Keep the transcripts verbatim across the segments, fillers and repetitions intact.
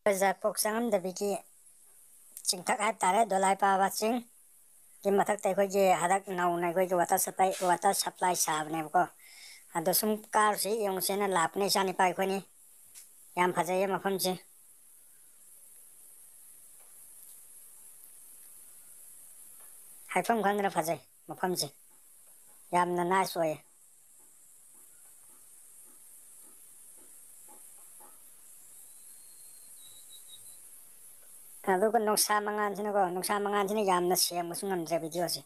ꯌꯥꯏꯐꯖ ꯄꯣꯛ ꯆꯪꯉꯝꯗꯕꯤꯒꯤ ꯆꯤꯡꯊꯛ ꯍꯥꯏꯕ ꯇꯥꯔꯦ, ꯗꯣꯂꯥꯏ ꯄꯥꯕ ꯆꯤꯡꯒꯤ ꯃꯊꯛꯇ ꯑꯩꯈꯣꯏꯒꯤ ꯍꯟꯗꯛ ꯅꯧꯅ ꯑꯩꯈꯣꯏꯒꯤ water supply, water supply ꯁꯥꯕꯅꯦꯕꯀꯣ꯫ ꯑꯗꯣ ꯁꯨꯝ ꯀꯥꯔꯨꯁꯤ, ꯌꯦꯡꯉꯨꯁꯦꯅ ꯂꯥꯛꯄꯅꯦ ꯏꯆꯥ ꯅꯤꯄꯥ ꯑꯩꯈꯣꯏꯅꯤ꯫ ꯌꯥꯝ ꯐꯖꯩꯌꯦ ꯃꯐꯝꯁꯦ꯫ ꯍꯥꯏꯐꯝ ꯈꯪꯗꯅ ꯐꯖꯩ ꯃꯐꯝꯁꯦ꯫ ꯌꯥꯝꯅ nice ꯑꯣꯏꯌꯦ꯫ ꯑꯗꯨꯒ ꯅꯨꯡꯁꯥ ꯃꯉꯥꯜꯁꯤꯅꯀꯣ, ꯅꯨꯡꯁꯥ ꯃꯉꯥꯜꯁꯤꯅ ꯌꯥꯝꯅ ꯁꯦꯡꯕꯁꯨ ꯉꯝꯗ꯭ꯔꯦ videoꯁꯦ꯫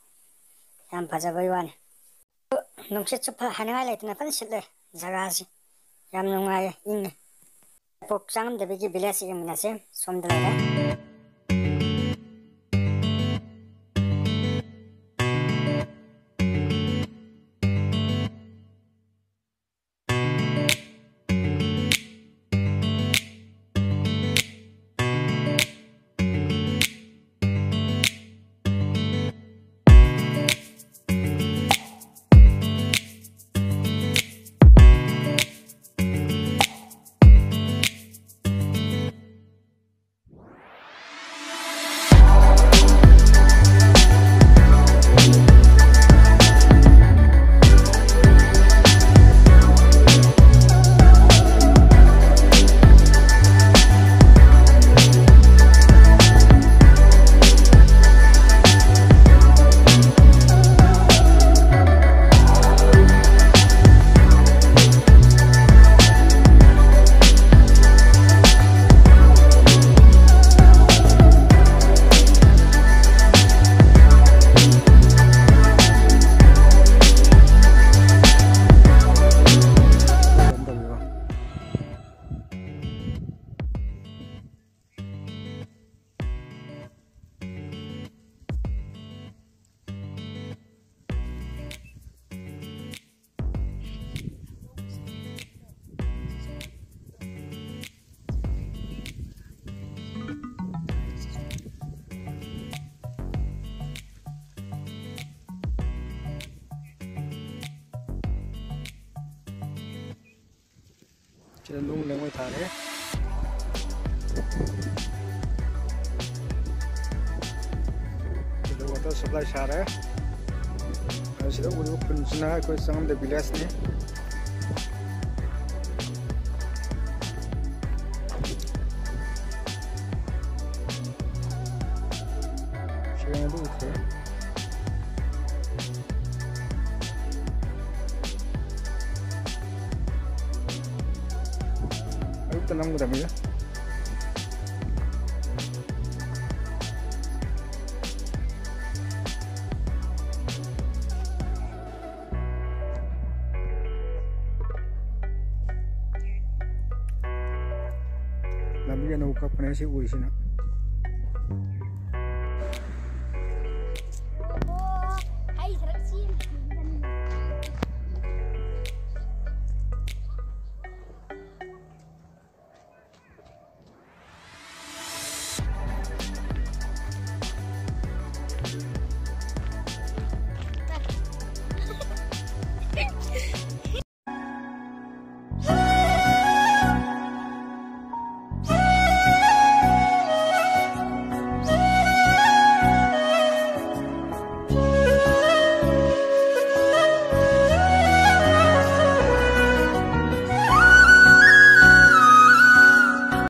ꯌꯥꯝ ꯐꯖꯕꯩ ꯋꯥꯅꯤ꯫ ꯅꯨꯡꯁꯤꯠꯁꯨ ꯐ-, ꯍꯥꯏꯅꯤꯡꯉꯥꯏ ꯂꯩꯇꯅ ꯐꯖꯅ ꯁꯤꯠꯂꯦ ꯖꯒꯥꯁꯤ꯫ ꯌꯥꯝ ꯅꯨꯡꯉꯥꯏꯌꯦ, ꯏꯪꯉꯦ꯫ ꯄꯣꯛ ꯆꯥꯉꯝꯗꯕꯤꯒꯤ village ꯌꯦꯡꯃꯤꯟꯅꯁꯦ꯫ ꯁꯣꯝꯗ ꯂꯩꯔꯦ꯫ ꯁꯤꯗ ꯅꯨꯡ ꯂꯦꯡꯉꯣꯏ ꯊꯥꯔꯦ꯫ ꯂꯥꯏ ꯁꯥꯔꯦ꯫ ꯑꯁꯤꯗ ꯎꯔꯤꯕ ꯈꯨꯟꯁꯤꯅ ꯑꯩꯈꯣꯏ ꯆꯪꯉꯝꯗ ꯚꯤꯂꯦꯖꯅꯤ꯫ ꯁꯦꯡꯅ ꯑꯗꯨ ꯎꯈ꯭ꯔꯦ꯫ ꯑꯌꯨꯛꯇ ꯅꯝꯒꯗꯕꯅꯤꯗ꯫ ꯂꯝꯕꯤ ꯑꯅꯧꯕ ꯀꯛꯄꯅꯦ ꯁꯤ ꯎꯔꯤꯁꯤꯅ꯫